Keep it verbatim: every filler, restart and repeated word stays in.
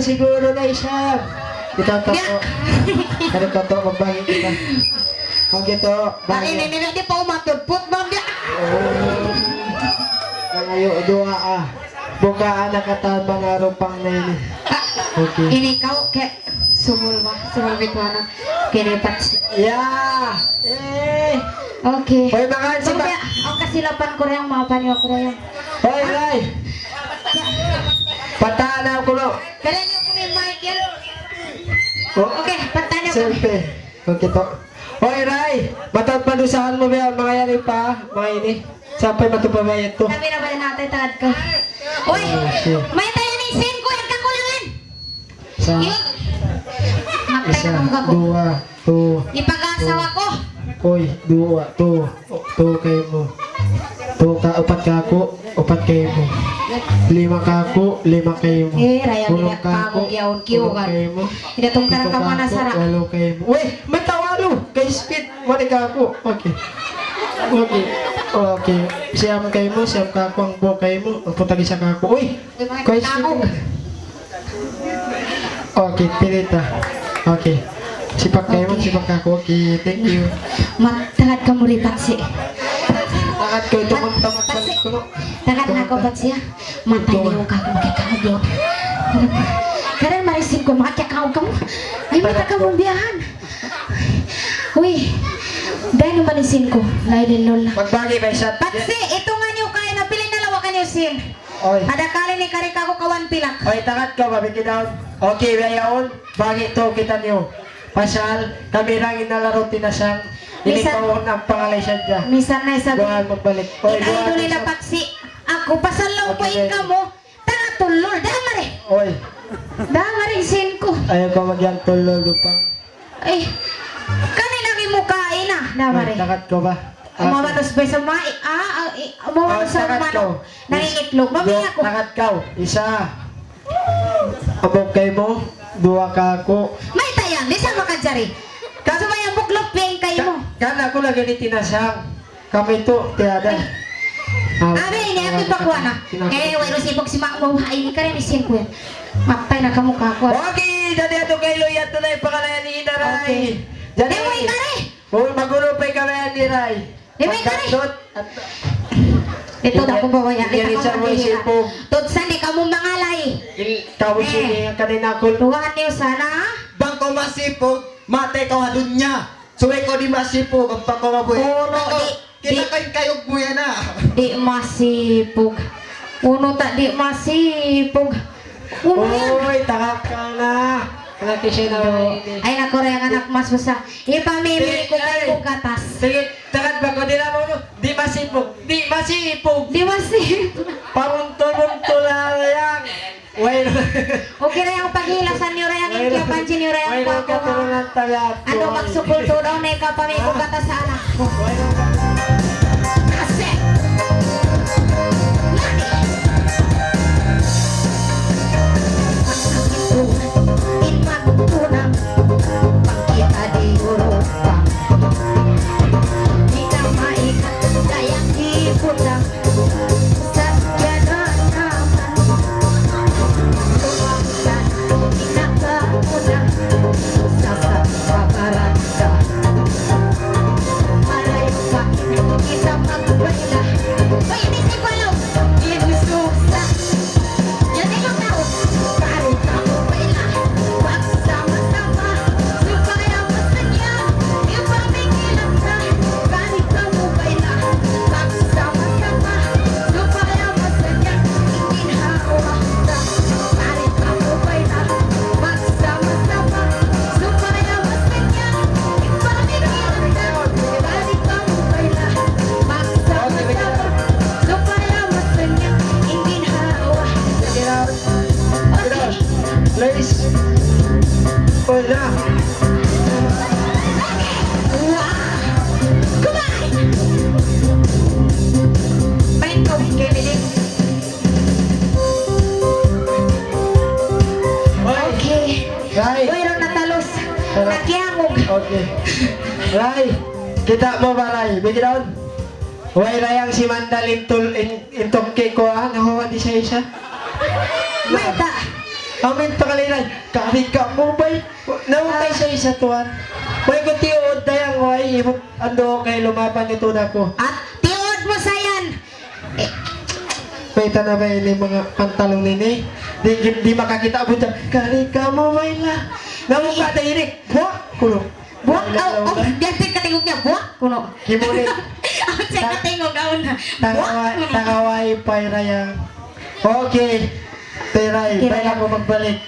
Siguro na isab. Kita to. Kaya ka to, magbagi kita. Kung kito, ah, bagi. Ini, ini, di pa umatudput, ma'am, di. Oh. Nangayu' duwaa, ah. Buka anak katan mangarupang na ini. Ah, okay. Ini kaw, kay, sumul ba? Sumul bituanan. Kinipat. Yeah. Eh. Okay. Hoy, mga sipa- Ang kasilapan ku rin, mga panyo ku rin. Hoy, Ray. Patana aku, no. Kaya niyo kung yung Michael. Oh. Okay, patana ku. Selfie. Okay to. Hoy, Ray. Matapad usahan mu biya', mga yan pa, mga ini. Sampay matupa ba yan to? Sabi na ba yan natin, tagad ko? Uy, oh, shit. May tayo ni Sin, kuya, kakulangan. Sa- Yun. Isa, duwa, tu. Ipag-asawa ko. Uy, duwa, tu. Tu kaymu. Tu ka, upat kaku', upat kaymu. Lima kaku', lima kaymu. Eh, raya, ulung kaku', ulung kaymu. Ida tong karang kamana sara. Walu kaymu. Uy, matawalu. Kay speed, mani kaku'. Okay. Okay. Okay. Siyam kaymu, siyam kaku', hangpu' kaymu, hangpu' tag-isa kaku'. Uy, kay speed. Okay, pilita. Okay. Sipak kaymu, okay, sipak kaku'. Okay, thank you. Mat-, tagad kamu ri, Patsi. Tagad kaw, tumang-tamang balik ko, no? Tagad na aku, Patsi, ah. Matay na yung kaku', kaya kamu. Karang marisin ku, makakakaw kamu. Ay, mata kamu biyahan. Uy, dahil naman isin ku, lain din nun. Pagbagi ba isa? Patsi, ito nga niyo kaya napili na lawa ka niyo sin. Oy. Ada kali ni kari kaku' kawan pilak. Oy, takat ka ba, bigi daun? Okay, biya' yaun. Bagi to kita niyo. Pasal, kami rangin na laro tinasang. Ini kawan ang pangalay sadja. Misan na isa. Duhan magbalik. Oy, duhan magbalik. Patsi, aku pasal law ko ikaw mo. Tanga tulul, da mari. Oy. Da mari sin ku. Ayaw ka magyan tulul, lupang. Eh, kanina kimukain na. Da mari. Takat ko ba? Umabanos ba sa mai? Ah, ah, i-, umabanos sa mano. Nangingitlog. Mami ako. Takat ka. Isa. Abog kaymu. Duwa kaku'. May tayan, di sa makajari. Kaso may abog luping kaymu. Kan aku lagi ni tinasang. Kami tu tiada. Abi, ini aku pakuha na. Eh, wala si Bog si Makmo, ha, ini kare ni singkwen. Mapay na kamu kakuha. Okay, jadi atu kay Luya, atu na in pangalayan ni Inday Ray. Okay. Jadi, di mo ikare. Uy, maguro pa in kalayan ni Ray. Di mo ikare. Magkasot. Ito na kung bawa yan. Ito na kung bawa yan. Tudsan di kamu mangalay. Kamu sini yang kanina ko. Tuhan niyo sana. Bang kaw masipug, matay kaw ha dunya. Subay kaw di' masipug, ampa kaw mabuhi'. Unu, di', kita di', kaw in kayug mu yan, ah. Di' masipug. Unu ta, di' masipug. Unu yan? Uy, takakal na. Laki siya na. Ay, naku, rin ang anak masusa. Ipamimili ku kaymu gatas. Sige, takad ba ko, di' na mo, no? Di' masipug. Di' masipug. Di' masipug. Pamuntul-muntul na yan. Way. Okay ra yan, paghilasan niyu ra yan, in kiyapansin niyu ra yan, way, kuha, kuha. Katurunan taga. Ano, magsukul to daw na ikaw pa may bugata sa anak ko. Way. Kasi, lagi. Pagkakita di Europa. Di na maikat, kaya di ko na. Please. Hola. Pain ko, kay Billy. Hoy. Okay. Ray. Uy, ron natalus. Tara. Nakiangog. Okay. Ray, kita' mu ba, Ray? Bigi daun. Way, Ray, ang si Mandal intul-, in-, intungki ku, ah, nahuwa di sa isa. Mayta'. Amin, pangalinan. Kari ka mo, bay. Nautay siya isa tuwan. Way ku tiyuud, dayang way, ibut, ando kay lumapan ito na ko. At tiyuud mu sa yan. Mayta' na ba ini manga pantalon ini? Di', di', di' makakita' buta. Kari ka mo, bay la. Namuka da ini. Buwak kuno. Buwak, aw, aw, biya' sin katingug niya, buwak kuno. Kimuli. Aw, sin katingug, aw na. Buwak kuno. Tangaway, tangaway, payrayang. Okay. Tiray, okay, bayla ko magbalik.